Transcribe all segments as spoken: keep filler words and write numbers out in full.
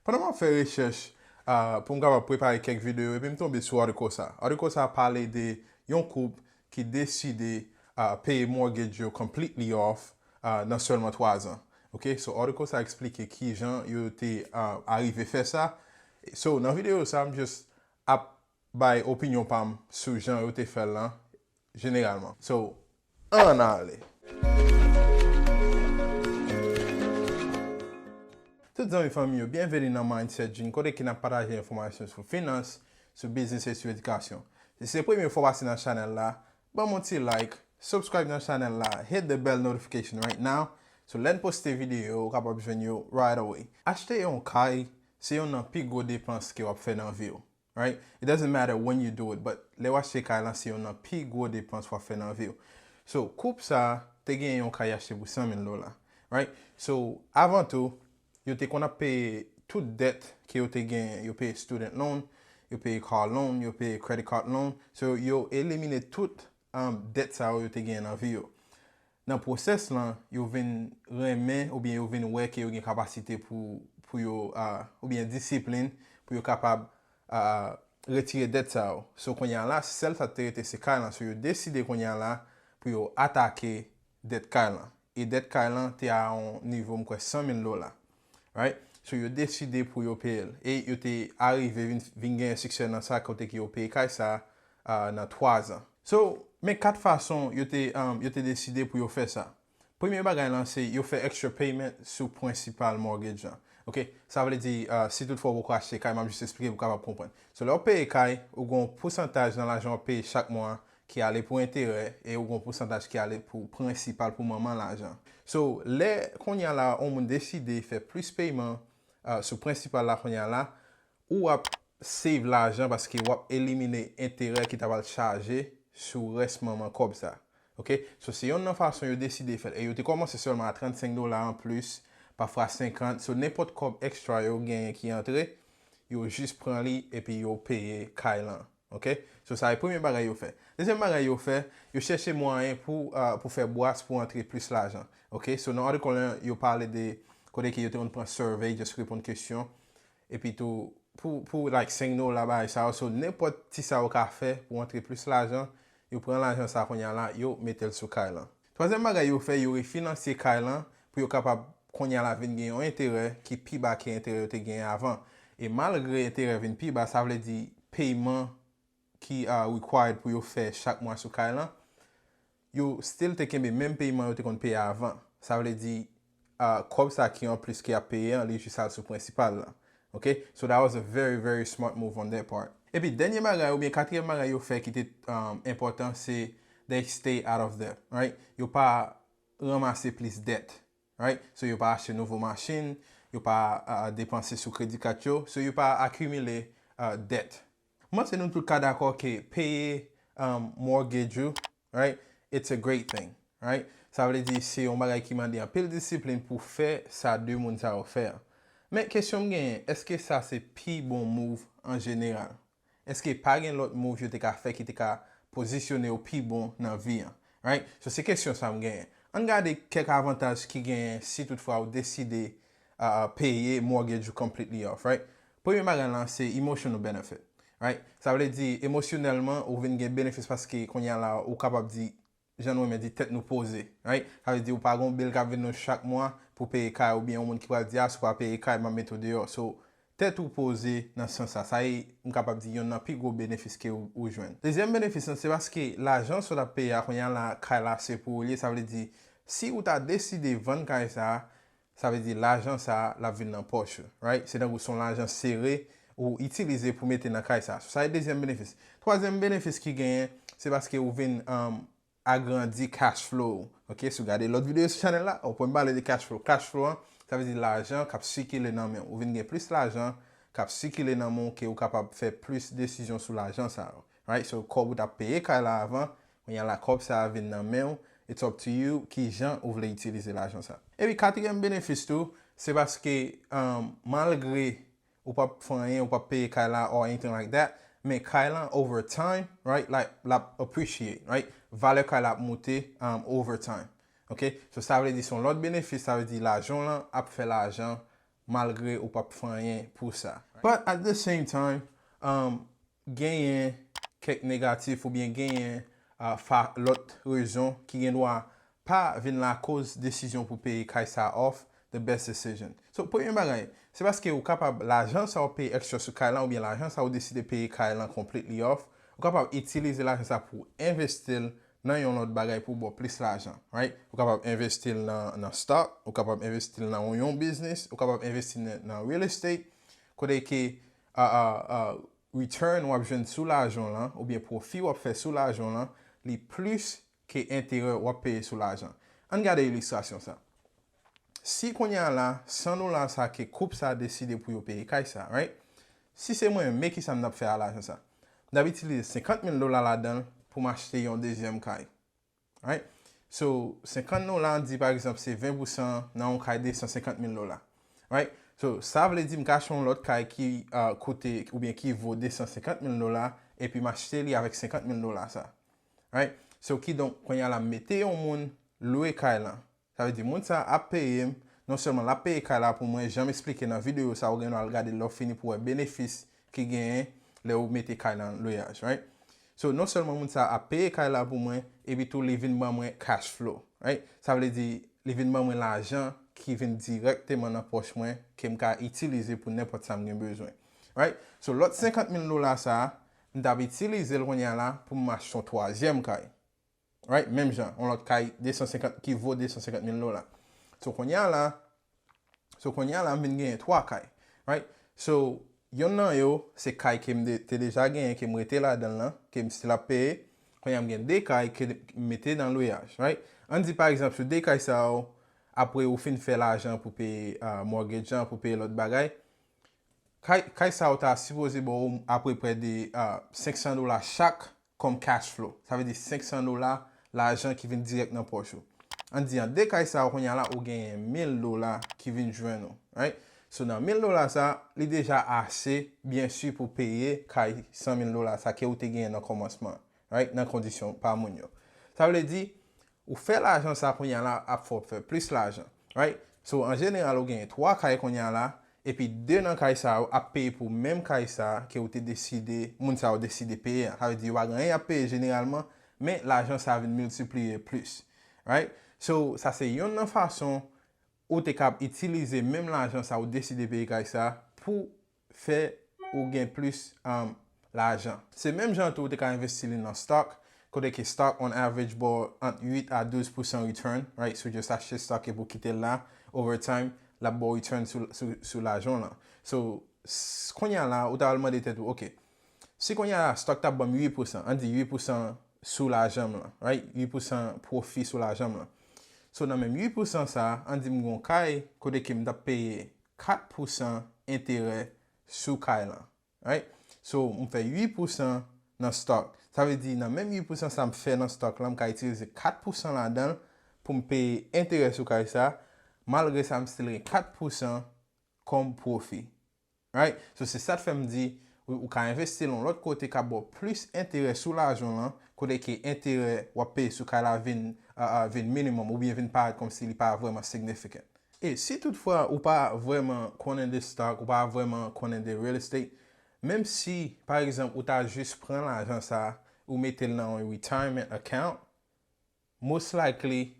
Pandan m ap fè rechèch uh, pou m kapab prepare kèk videyo, epi m tonbe sou article sa. Article sa pale de yon koup ki deside uh, peye mortgage yo completely off uh, nan sèlman twa zan. Ok, so article sa eksplike kijan yo te uh, arive fè sa. So nan videyo sa, m just ap bay opinyon pa m sou jan yo te fè l lan jeneralman. So, ann ale! Tout zanmi fanmi yo, byenveni nan Mindset Gene, kote ke n ap pataje enfòmasyon sou finans, sou biznis e sou edikasyon. Si se premye fwa w pase nan chanèl la, ban m yon ti like, subscribe nan chanèl la, hit the bell notification right now, so lè n poste videyo, ou kapab jwenn yo right away. Achte yon kay, se youn nan pi gwo depans ke w ap fè nan vi w. Right? It doesn't matter when you do it, but lè w achte kay lan, se youn nan pi gwo depans w ap fè nan vi w. So, koup sa te gen yon kay achte pou san mil dola. Right? So, avan tou, yo te konn ap peye tout dèt ke yo te gen. Yo peye student loan, yo peye car loan, yo peye credit card loan. So, yo elimine tout um, dèt sa yo yo te gen nan vi yo. Nan pwosès lan, yo vin renmen oubyen yo vin wè ke yo gen kapasite pou, pou yo, uh, oubyen disiplin pou yo kapab uh, retire dèt sa yo. So kounye a la, sèl sa te rete se kay lan. So yo deside kounye a la pou yo atake dèt kay lan. E dèt kay lan te a yon nivo, m kwè, san mil dola. Right? So yo deside pou yo peye l. E yo te arive vin, vin gen siksè nan sa kote ke yo peye kay sa uh, nan twa zan. So, men kat fason yo te, um, yo te deside pou yo fè sa. Premye bagay lan se yo fè extra payment sou prensipal mortgage lan. Ok, sa vle di, uh, si toutfwa ou poko achte kay, m ap jis eksplike pou w kapab konprann. So, lè w peye kay, ou gen yon pousantaj nan lajan w ap peye chak mwa ki ale pou enterè e ou gen yon pousantaj ki ale pou prensipal pou manman lajan. So, lè kounye a la, yon moun deside fè plis peyman uh, sou prensipal la kounye a la, ou ap save lajan paske w ap elimine enterè ki ta pral chaje sou rès manman kòb sa. Ok? So, se youn nan fason yo deside fè l. E yo te kòmanse sèlman a trannsenk dola anplis, pafwa senkant. So, nenpòt kòb ekstra yo genyen ki antre, yo jis pran li epi yo peye kay lan. Ok? So, sa e premye bagay yo fè. Dezyèm bagay yo fè, yo chèche mwayen pou, uh, pou fè bwas pou antre plis lajan. Ok? So, nan article lan, yo pale de kote ke yo te konn pran survey, just reponn kesyon. Epi tou, pou, pou like senk dola bagay sa yo. So, nenpòt ti sa yo ka fè pou antre plis lajan, yo pran lajan sa kounye a la, yo mete l sou kay lan. Twazyèm bagay yo fè, yo refinansye kay lan pou yo kapab kounye a la vin gen yon enterè ki pi ba ke enterè yo te genyen avan. E malgre enterè vin pi ba, sa vle di peyman ki uh, required pou yo fè chak mwa sou kay lan, yo still te kenbe menm peyman yo te konn peye avan. Sa vle di, uh, kòb sa ki anplis ki ap peye an, li jis al sou prensipal la. Ok? So that was a very, very smart move on their part. Epi dènye bagay oubyen katriyèm bagay yo fè ki te um, enpòtan, se they stay out of debt, right? Yo pa ranmase plis dèt, right? So yo pa achte nouvo machin, yo pa uh, depanse sou kredi kat yo, so yo pa akimile uh, dèt. M panse nou tout ka dakò ke peye um, mortgage ou, right? It's a great thing, right? Sa vle di se yon bagay ki mande anpil disiplin pou fè sa de moun sa yo fè a. Men kesyon m genyen, èske sa se pi bon move an jeneral? Èske pa gen lòt move yo te ka fè ki te ka pozisyone yo pi bon nan vi an? Right? So se kesyon sa m genyen. Ann gade kèk avantaj ki genyen si toutfwa ou deside uh, peye mortgage ou completely off, right? Premye bagay lan se emotional benefit, right? Sa vle di emosyonèlman ou vin gen benefis paske kounye a la ou kapab di, jan nou renmen di, tèt nou poze, right? Sa vle di ou pa gon bil k ap vin nou chak mwa pou peye kay oubyen yon moun ki pral di a si w pa peye kay m ap mete w deyò. So tèt ou poze nan sans sa. Sa e, m kapab di, yonn nan pi gwo benefis ke ou, ou jwenn. Dezyèm benefis lan se paske lajan sa w t ap peye a kounye a la, kay la se pou ou li ye. Sa vle di si ou ta deside vann kay sa a, sa vle di lajan sa a l ap vin nan pòch ou, right? Se tankou se yon lajan sere ou itilize pou mete nan kay sa a. So sa e dezyèm benefis. Twazyèm benefis ki genyen se paske ou vin um, agrandi cash flow ou. Ok, si w gade lòt videyo sou chanèl la, ou pran pale de cash flow. Cash flow an, sa vle di lajan k ap sikile nan men w. Ou vin gen plis lajan k ap sikile nan men w ke ou kapab fè plis desizyon sou lajan sa yo. Right? So kòb ou t ap peye kay la avan, kounye a la kòb sa a vin nan men w. It's up to you kijan ou vle itilize lajan sa. Epi katriyèm benefis tou, se paske um, malgre ou p ap fè anyen, ou p ap peye kay la or anything like that, men kay lan over time, right, like, l ap appreciate, right? Valè kay la ap moute um, over time. Ok? So sa vle di se yon lòt benefis, sa vle di lajan w lan ap fè lajan malgre ou p ap fè anyen pou sa. But at the same time, um, genyen kèk negatif oubyen genyen uh, fa, lòt rezon ki gen dwa pa vin lakoz desizyon pou peye kay sa off the best decision. So, premye bagay, se paske ou kapab lajan sa ou peye extra sou kay lan oubyen lajan sa ou deside peye kay lan completely off, ou kapab itilize lajan sa pou envesti l nan yon lòt bagay pou ba w plis lajan, right? Ou kapab envesti l nan, nan stock, ou kapab envesti l nan yon, yon business, ou kapab envesti nan, nan real estate, kote ke uh, uh, uh, return w ap jwenn sou lajan w lan, oubyen pwofi w ap fè sou lajan w lan, li plis ke enterè w ap peye sou lajan. Ann gade ilistrasyon sa. Si kounye a la, san dola sa ke koup sa deside pou yo peye kay sa, right? Si se mwen, men kisa m t ap fè a lajan sa? M t ap itilize senkant mil dola ladan l pou m achte yon dezyèm kay. Right? So, senkant dola, di pa egzanp, se ven pousan nan yon kay de san senkant mil dola. Right? So, sa vle di m ka achte yon lòt kay ki uh, koute oubyen ki vo de san senkant mil dola, epi m achte li avèk senkant mil dola sa. Right? So, kidonk, kounye a la, m mete yon moun lwe kay lan. Sa vle di, moun sa ap peye m, non sèlman l ap peye kay la pou mwen, jan m eksplike nan videyo sa, ou gen dwa al gade lè w fini pou wè benefis ki genyen lè ou mete kay lan lweyaj, right? So, non sèlman moun sa ap peye kay la pou mwen, epi tou li vin ban mwen cash flow, right? Sa vle di, li vin ban mwen lajan ki vin dirèkteman nan pòch mwen, ke m ka itilize pou nenpòt sa m gen bezwen, right? So, lòt senkant mil dola sa, m t ap itilize l kounye a la pou m achte yon twazyèm kay. Right? Menm jan, yon lòt kay de san senkant, ki vo de san senkant mil dola. So, kounye a la, so, kounye a la, m vin genyen twa kay. Right? So, yonn nan yo, se kay ke m de, te deja genyen, ke m rete ladan l lan, ke m still ap peye. Kounye a, m gen de kay ke m mete nan lweyaj. Right? Ann di, pa egzanp, sou de kay sa yo, apre ou fin fè lajan pou peye uh, mortgage lan, pou peye lòt bagay, kay, kay sa yo ta sipoze ba w apeprè de uh, senk san dola chak kòm cash flow. Sa vle di senk san dola lajan ki vin dirèk nan pòch ou. Ann di an de kay sa yo kounye a la ou genyen mil dola ki vin jwenn ou. Right? So nan mil dola sa, li deja ase, byen si, pou peye kay san mil dola sa ke ou te genyen nan kòmansman. Right? Nan kondisyon pa moun yo. Sa vle di, ou fè lajan sa kounye a la ap fè w fè plis lajan. Right? So, an jeneral, ou genyen twa kay kounye a la, epi de nan kay sa yo ap peye pou menm kay sa ke ou te deside, moun sa yo deside peye a. Sa vle di, yo pa gen anyen y ap peye jeneralman, men lajan sa vin miltipliye plis. Right? So, sa se yonn nan fason ou te kab itilize menm lajan sa ou deside peye kay sa pou fè ou gen plis um, lajan. Se menm jan tou ou te ka envesti li nan stock, kote ke stock on average ba w ant uit a douz pousan return, right? Si w just achte stock epi w kite l la, over time, l ap ba w return sou, sou, sou lajan w lan. So, s- kounye a la, ou ta al mande tèt ou, ok, si kounye a la stock t ap ban m uit pousan, ann di uit pousan sou lajan m lan, right? Uit pousan pwofi sou lajan m lan. So, nan menm uit pousan sa, ann di m gon kay, kote ke m t ap peye kat pousan enterè sou kay lan. Right? So, m fè uit pousan nan stock. Sa vle di, nan menm uit pousan sa m fè nan stock lan, m ka itilize kat pousan ladan l pou m peye enterè sou kay sa. Malgre sa, m still gen kat pousan kòm pwofi. Right? So, se sa k fè m di, ou, ou ka envesti l yon lòt kote k ap ba w plis enterè sou lajan w lan, kote ke enterè w ap peye sou kay la vin, uh, uh, vin minimum oubyen vin parèt kòmsi li pa vrèman significant. E si toutfwa ou pa vrèman konnen de stock, ou pa vrèman konnen de real estate, menm si, pa egzanp, ou ta jis pran lajan sa, ou mete l nan yon retirement account, most likely,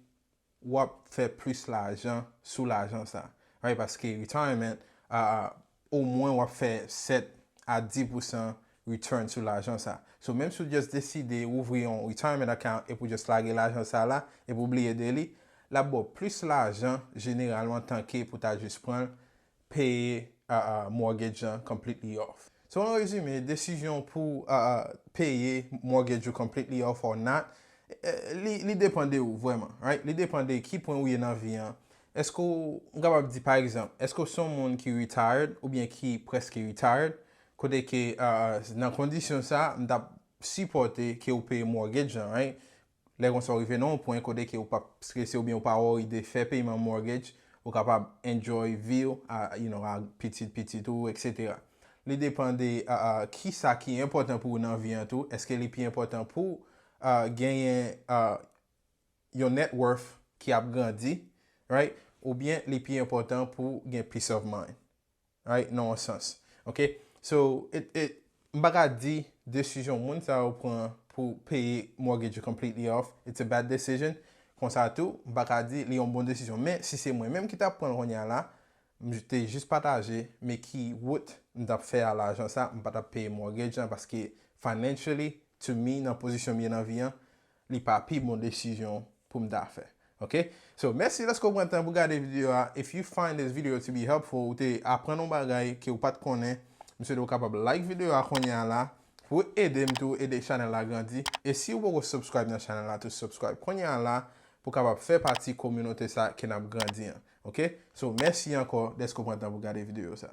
w ap fè plis lajan sou lajan sa. Right? Paske retirement, uh, omwen w ap fè sèt a dis pousan return sou lajan sa. So, menm si w just deside ouvri yon retirement account epi w just lage lajan sa la, epi w bliye de li, l ap ba w plis lajan jeneralman tanke pou ta jis pran l, peye uh, uh, mortgage lan completely off. So, an rezime, desizyon pou uh, uh, peye mortgage ou completely off or not, eh, li, li depan de ou vrèman, right? Li depan de ki pwen ou ye nan vi an. Èske w, m kapab di pa egzanp, èske w se yon moun ki retired oubyen ki prèske retired, kote ke uh, nan kondisyon sa, m t ap sipòte ke w peye mortgage lan, right? Lè konsa w rive nan yon pwen kote ke w p ap strese oubyen w pa worry de fè peyman mortgage, ou kapab enjoy vi w a, you know, a pitit pitit ou, et cetera. Li depan de uh, uh, kisa ki enpòtan pou ou nan vi an tou. Èske li pi enpòtan pou uh, genyen uh, yon net worth ki ap grandi, right? oubyen li pi enpòtan pou gen peace of mind. Right? Nan yon sans. Ok? So, it, it, m pa ka di desizyon moun sa yo pran pou peye mortgage yo completely off, it's a bad decision. Konsa tou, m pa ka di li yon bon desizyon. Men si se mwen menm ki t ap pran l kounye a la, m te jis pataje, men ki wout m t ap fè a lajan sa, m pa t ap peye mortgage lan, paske financially, to me, nan pozisyon m ye nan vi an, li pa pi bon desizyon pou m ta fè. Ok? So, mèsi dèske w pran tan pou gade videyo a. If you find this video to be helpful, ou te aprann yon bagay ke w pa t konnen, m swete w kapab like videyo a kounye a la, pou ede m tou, ede chanèl la grandi. E si w poko subscribe nan chanèl la, tou subscribe kounye a la, pou kapab fè pati kominote sa ke n ap grandi an. Ok? So, mèsi ankò dèske w pran tan pou gade videyo sa.